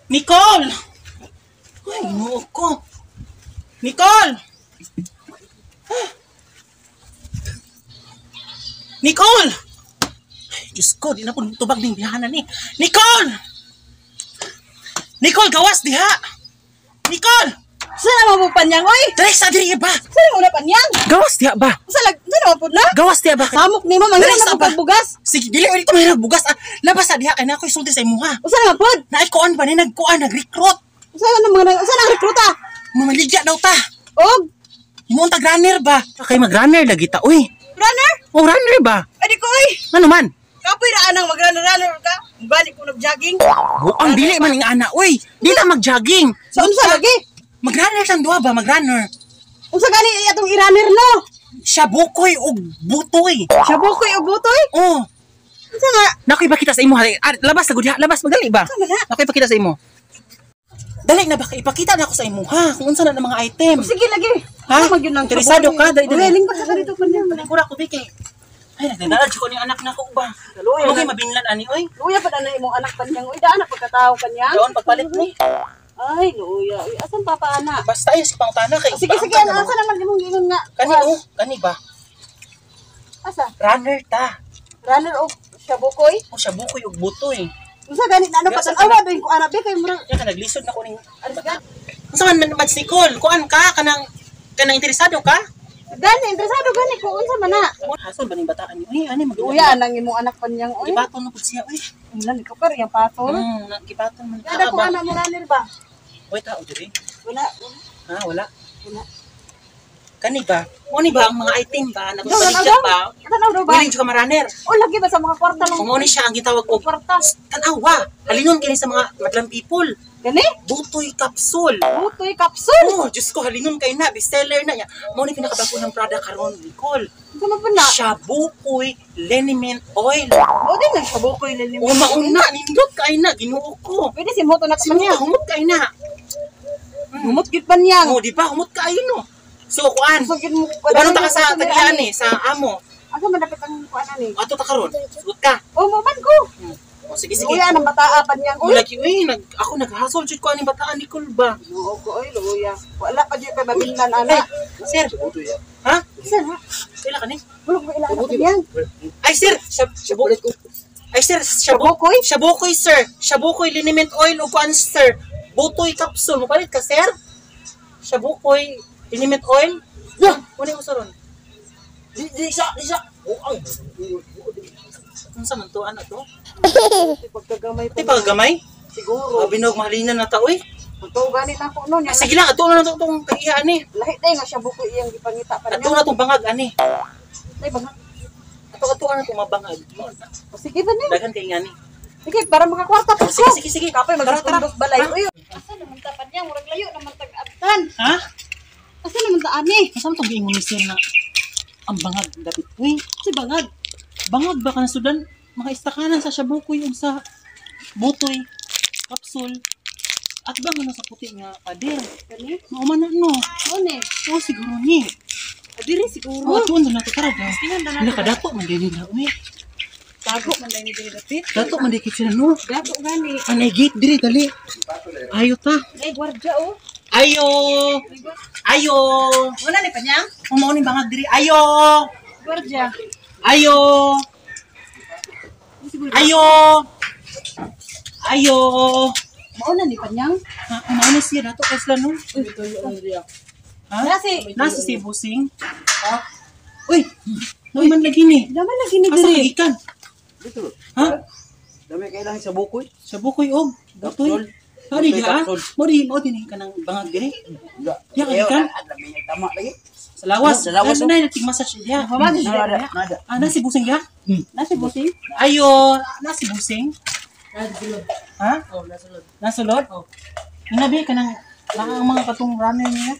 Nicole! Ay, Ginoo ko. Nicole! Ah. Nicole! Ay, Diyos ko, di na po tubag ning bihanan ni. Nicole! Nicole, gawas diha! Nicole! Sa naman mo panyang, oy? Dali sa diri ba? Sa naman na panyang? Gawas diha ba? Sa lag, sa naman po na? Gawas diha ba? Samok ni mo, Dali mangilan sa na po ba? pagbugas. Sige, dili ulit ko mahirap bugas. Ah, labas sa diha kay na ako'y sulti sa imuha. Usa naman pod? Naay kuan ba ni nagkuan nag-recruit. Usa na mga usa na rekruta? Mamaligya daw ta. Og Himuon tag runner ba? Kay mag-runner lagi ta, uy. Runner? Oh, runner ba? Adi ko oy. Ano man? Kapoy ra anang mag-runner runner ka. Balik ko nag-jogging. Buang dili man ing ana, uy. Di ta mag-jogging. So unsa lagi? Mag-runner sang duha ba? Mag-runner. Unsa gani atong i-runner no? Siya bukoy og butoy. Siya bukoy og butoy? Oh, Unsa nga? nakoy ipakita sa imo. Ah, labas na gud diha, labas magdali ba? Unsa man na? Nakoy ipakita sa imo. Dali na ba ipakita na ako sa imo ha kung unsa na ang mga item. Sige lagi. Ha? Ano man yun ang Interesado ka? Dali, dali. Uy, lingkod ka dito panyang. Palingkura ko biki. Ay, nagdadala jud ko ning anak nako ba. Luya Ano kay na. mabinlan ani oy? Luya pa na imong anak panyang. Uy, daan na pagkatao kanyang. Doon pagpalit ni. Ay, luya. Uy, asan papa ana? Basta ay si pangutana kay. Sige, sige, Paangkan ano, na asa naman imong ingon nga? Kani oh, kani ba? Asa? Runner ta. Runner og siya bukoy? O siya bukoy og butoy. Unsa gani na ano Di, pa asa tan-awa doon ko ana be kay murag Ya ka naglisod na ko ning aris ka. Unsa man man Mads Nicole, kuan ka kanang kanang interesado ka? Gani interesado gani ko unsa man na. Hasol ba ning bataan ni? Uy, ani mag Luya anang imong anak panyang oy. Gibaton na pud siya, uy. Ulan ko pero yang patol. Gibaton man. Kada ko ba? ana mo runner ba? Uy, tao diri. Wala. Ha, wala. Wala. Kani ba? Mo ni ba ang mga item ba na Daw, daw, paligya daw. ba? Tanaw daw ba? Willing jud ka ma-runner. O lagi ba sa mga kwarta lang? Kung mo ni siya ang gitawag og Kwarta. Tanawa, halinon kini sa mga madlang people. Gani? Butoy capsule. Butoy capsule. Oh, Diyos ko, halinon kay na, bestseller na niya. Mo ni pinakabago ng Prada karon, Nicole. Unsa man po na? Shabukoy liniment oil. O din nang siya bukoy lilim. O mauna, nindot kay na, Ginoo ko. Pwede si moto na Sino panyang. humot kay na. Humot gyud panyang. Oh, di ba? Humot kay no. So, kuan. Usog gyud mo. Ubanon ta ka sa tagian eh, sa amo. Asa man dapat ang kuan ani? Ato ta karon. Sugot ka. O mo man ko. O sige, sige. Luya ang bataa panyang. Uy. Lagi, uy, ako naghasol jud ko aning bataan Nicole ba. Ginoo ko oy luya. Wala pa jud kay mabilnan Ay, ana. sir. Ha? Sir ha? Kaila ka ni? Wala ko ila anak panyang. Ay, sir. Shabu. Ay, sir. Shabu. Shabukoy? Shabukoy, sir. Shabukoy liniment oil o kuan, sir. Butoy capsule. Mupalit ka, sir? Shabukoy liniment oil? Yeah. Wala yung usaron. Di di sa di sa. Buang. Unsa man to, ano to? Pagkagamay Di pa gamay? Siguro. Binog mahalinan na ta, uy. Totoo gani na ko no Ah, niya. sige lang, ato na lang itong kaiya, ani. Lahi tay nga siya bukoy iyang gipangita pa Ato niya. na itong bangag, ani. Tay bangag. Ato, ato na itong mabangag. O, sige ba niya? Daghan kay nga ni. Sige para makakwarta pa Oh, sige, sige, sige. Kapoy Tara, tara. magsundos balay. Ha? Uy. Asa naman ta pa niya murag layo naman tag abtan. Ha? Asa naman ta ani? Asa man itong giingon ni sir na ang bangag, dapit. Uy, Si bangag. bangag ba ka na sudan? Mga istakanan sa Shabukoy ug sa Butoy, kapsul. At bang ano sa puti nga pader? Kani? Mauman na no. Mo ni. Oh, siguro ni. Adiri siguro. Oh, atuon na nato tara. Tingnan na Wala ka dato man din nila uy. Tago man dai ni diri dapit. Dato man di sila no. Dato gani. Anay gate diri dali. Ayo ta. Ay gwardiya oh. Ayo. Ayo. Wala ni panyang? Mao ni bangag diri. Ayo. Gwardiya. Ayo. Ayo. Ayo. Mao na ni panyang. Ha, mao ni siya dato kay sila no. Ha? Nasi. Nasa si Busing? Ha? Uy! Uy, man lagi ni. Daman lagi ni Asa diri. kagikan? Dito. Ha? Dami kailangan sa bukoy. Sa bukoy og butoy. Kapsul. Sorry Butoy ka. kapsul. Mo di mo din ka ng bangag diri. Diya ka gikan? Dami ay tama lagi. Sa lawas. Sa lawas, Ano na tig massage diya. Massage diya. Nada, nada. Ah, nasi Busing diya? Nasi busing. Ayo, nasi Busing. Ha? Oh, nasulod. Nasulod? Oh. Inabi ka ng ang mga katong runner niya.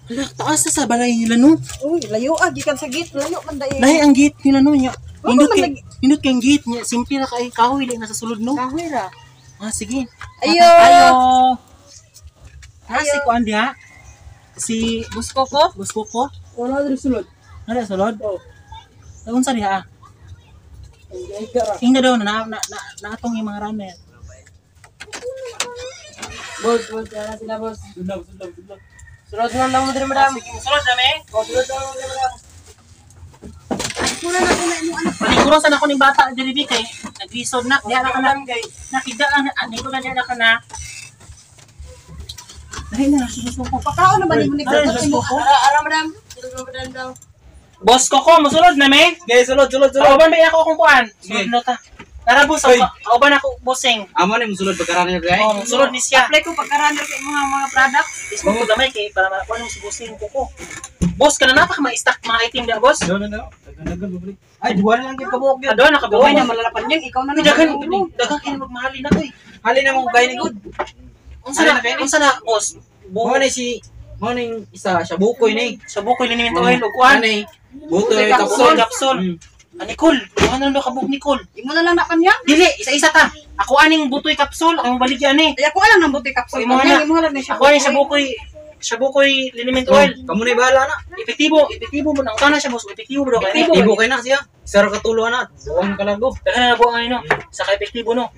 Hala, taas na sa balay nila no. Uy, layo ah gikan sa gate, layo man dai. Lahi ang gate nila no nya. Wala Nindot man kay lagi. nindot kay ang gate niya. Simple ra kay kahoy lang nasa sulod no. Kahoy ra. Ah, sige. Ayo. Ayo. Ha, si kuan diha? Si Busko ko? Busko ko? Wala diri sulod. Nara sulod? Oh. Ay, unsa diha? Ay kara. Ingna daw na na na, na, na atong yung mga runner. Boss, boss, na sila, boss. Sulod, sulod, sulod. Sulod na lang mo diri, madam. Sige, sulod na me. Oh, sulod na lang mo diri, madam. Pura na ko na imong anak. Palikuran sa nako ning bata diri bi kay naglisod na. Diha na ka na. Nakita lang ani ko na diha na ka na. Dahil na susuko ko. Pakaon na ba nimo ni Ay, susuko ko. Ara, ara, madam. Sulod na, madam daw. Boss ko ko, musulod na me. Okay, sulod, sulod, sulod. Kauban ba ako akong kuan? Sige. Sulod na ta. Tara boss, Oy. kauban ako bossing. Amo ni musulod pagkaran niyo kay. Oh, sulod ni siya. Apply ko pagka-runner sa imong mga products. Is mo gamay kay para makuha nung si bossing ko ko. Boss kana na pa ma-stack mga item dia, boss. No, no, no. Daghan-daghan bumili. Ay, duha na lang gyud kabuok gyud. Ado nakabuo Uy, na na malalapan niyan. Ikaw na Uy, daghan daghan kay magmahalin ako eh. Hali na mo kay ni good. Unsa na unsa na, boss? Mo na si mo na yung isa siya bukoy ni. Sa bukoy liniment oil ug kuan. Ani. Butoy Kapsul, kapsul. kapsul. Ah, Nicole, duha na lang daw kabuk Nicole. Imo na lang na kanya. Dili, isa-isa ta. Ako aning butoy kapsul, ang baligyan ni. Ay, ako alam ng buti kapsul. Imo na. Imo lang ni siya. Ako aning sa bukoy liniment oil. Kamo na bahala na. Epektibo, epektibo mo nang na siya, boss. Epektibo mo daw kay. Epektibo kay na siya. Isa ra katulo na. Buang kalago. Daghan na buang ano. Saka epektibo no.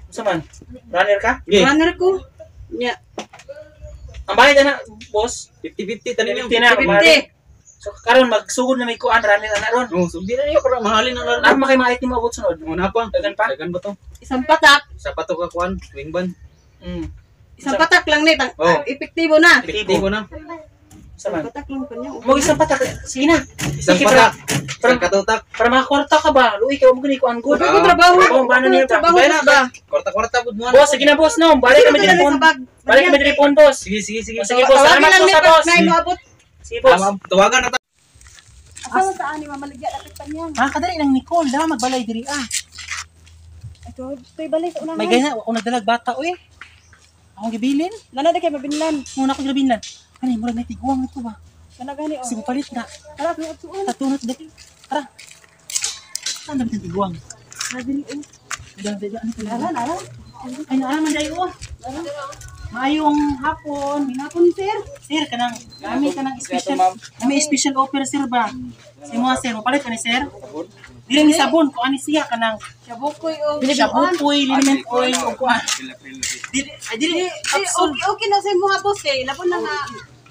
Unsa man? Runner ka? Okay. Runner ko. Nya. Ang bayad ana, boss. 50-50 tanin niyo. 50 na. ang bayad. 50. So karon magsugod na may kuan runner ana ron. Oh, sugdi na niyo para mahalin na lang. Naan kay mga item abot sunod. Mo na pa. Daghan pa. Daghan ba to? Isang patak. Isa pa to ka kuan, wing ban. Isang patak lang ni. Oh. Epektibo na. Epektibo na. Unsa man? Patak lang kanya. Mo isang patak. Sige na. Isang Sige, patak. Para, Isang katutak. para makakwarta ka ba? Luwi ka mo gani kuan good. Wala ko trabaho. Oh, bana niya Trabaho Bay na ba? Kwarta-kwarta pud mo. Boss, sige na boss no. Balik kami Sino diri sa bag? Balik kami diri phone, boss. Sige, sige, sige. Oh, sige boss, Tawagin salamat lang po ni sa boss. pag na abot. Sige boss. Tama, tawagan na ta. Asa sa ani mamaligya dapit pa niya. Ah, kadali nang Nicole, da magbalay diri ah. Ito, to'y balay sa unahan. May gana ako nagdalag bata oy. Akong gibilin. Lana di kay mabinlan. Muna ako gibilin. Ani murag na tiguang ito ba? Kana gani oh. Sige palit na. Tara, tuod suon. Tatunot dali. Tara. Saan dapat yung tiguang? Dili oh. Dali, dali, ano pala? Ara, ara. Ay, naaraman dayo oh. Maayong hapon. Hapon, sir. Sir, kanang kami kanang special kami special offer sir ba? Si mo sir, mapalit ka ni sir? Dili ni sabon ko ani siya kanang Shabukoy o shabukoy, liniment oil o kuan. Dili ay dili Eh, kapsul. okay, okay na sa mga boss kay labon na nga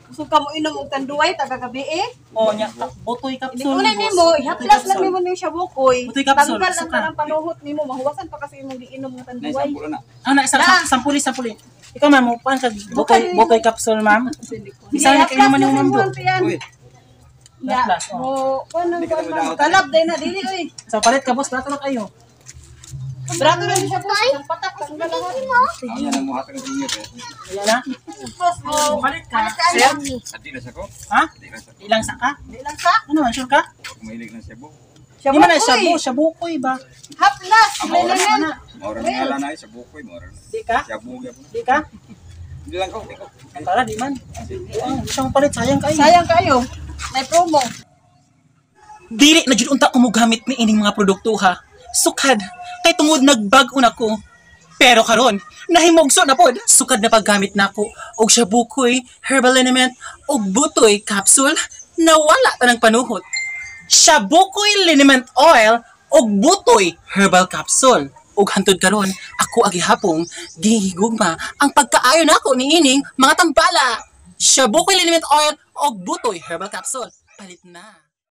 usog ka mo inom og tanduay taga gabi eh. Oh, nya butoy kapsul. Unay boss. nimo, ihaplas Butoy lang kapsul. nimo ning shabukoy. Butoy kapsul, Tanggal lang suka. kanang panuhot nimo, mahuwasan pa kasi imong giinom nga tanduay. Ah, na isang sampuli sampuli. Ikaw ma'am, mo kuan ka butoy butoy kapsul ma'am. Isa na kayo man yung ma'am do. Ya, Haplas, oh. mo kuan nang kuan ma'am. Talab day na dili oy. So palit ka boss, barato na kayo. Brato na siya boss, isang patak tanggal lahat. Ayan na. Boss mo. Palit ka. Sir? Ha? Ilang saka? Di lang sa. Ano man, sure ka? Di man na shabu, shabukoy ba? Haplas, liniment. Ana, di ka? Di ka? Tara, di man. Ang isang palit, sayang kayo. Sayang kayo. May promo. Dili na jud unta ko mogamit ni ining mga produkto ha. Sukad kay tungod nagbag-o na ko. Pero karon, nahimugso na pod. Sukad na paggamit nako og shabukoy, herbal liniment ug butoy capsule nawala ta ng panuhot. Shabukoy liniment oil ug butoy herbal capsule. Ug hantod karon, ako agihapong gihigugma ang pagkaayo nako niining mga tambala. Shabukoy liniment oil ug butoy herbal capsule. Palit na.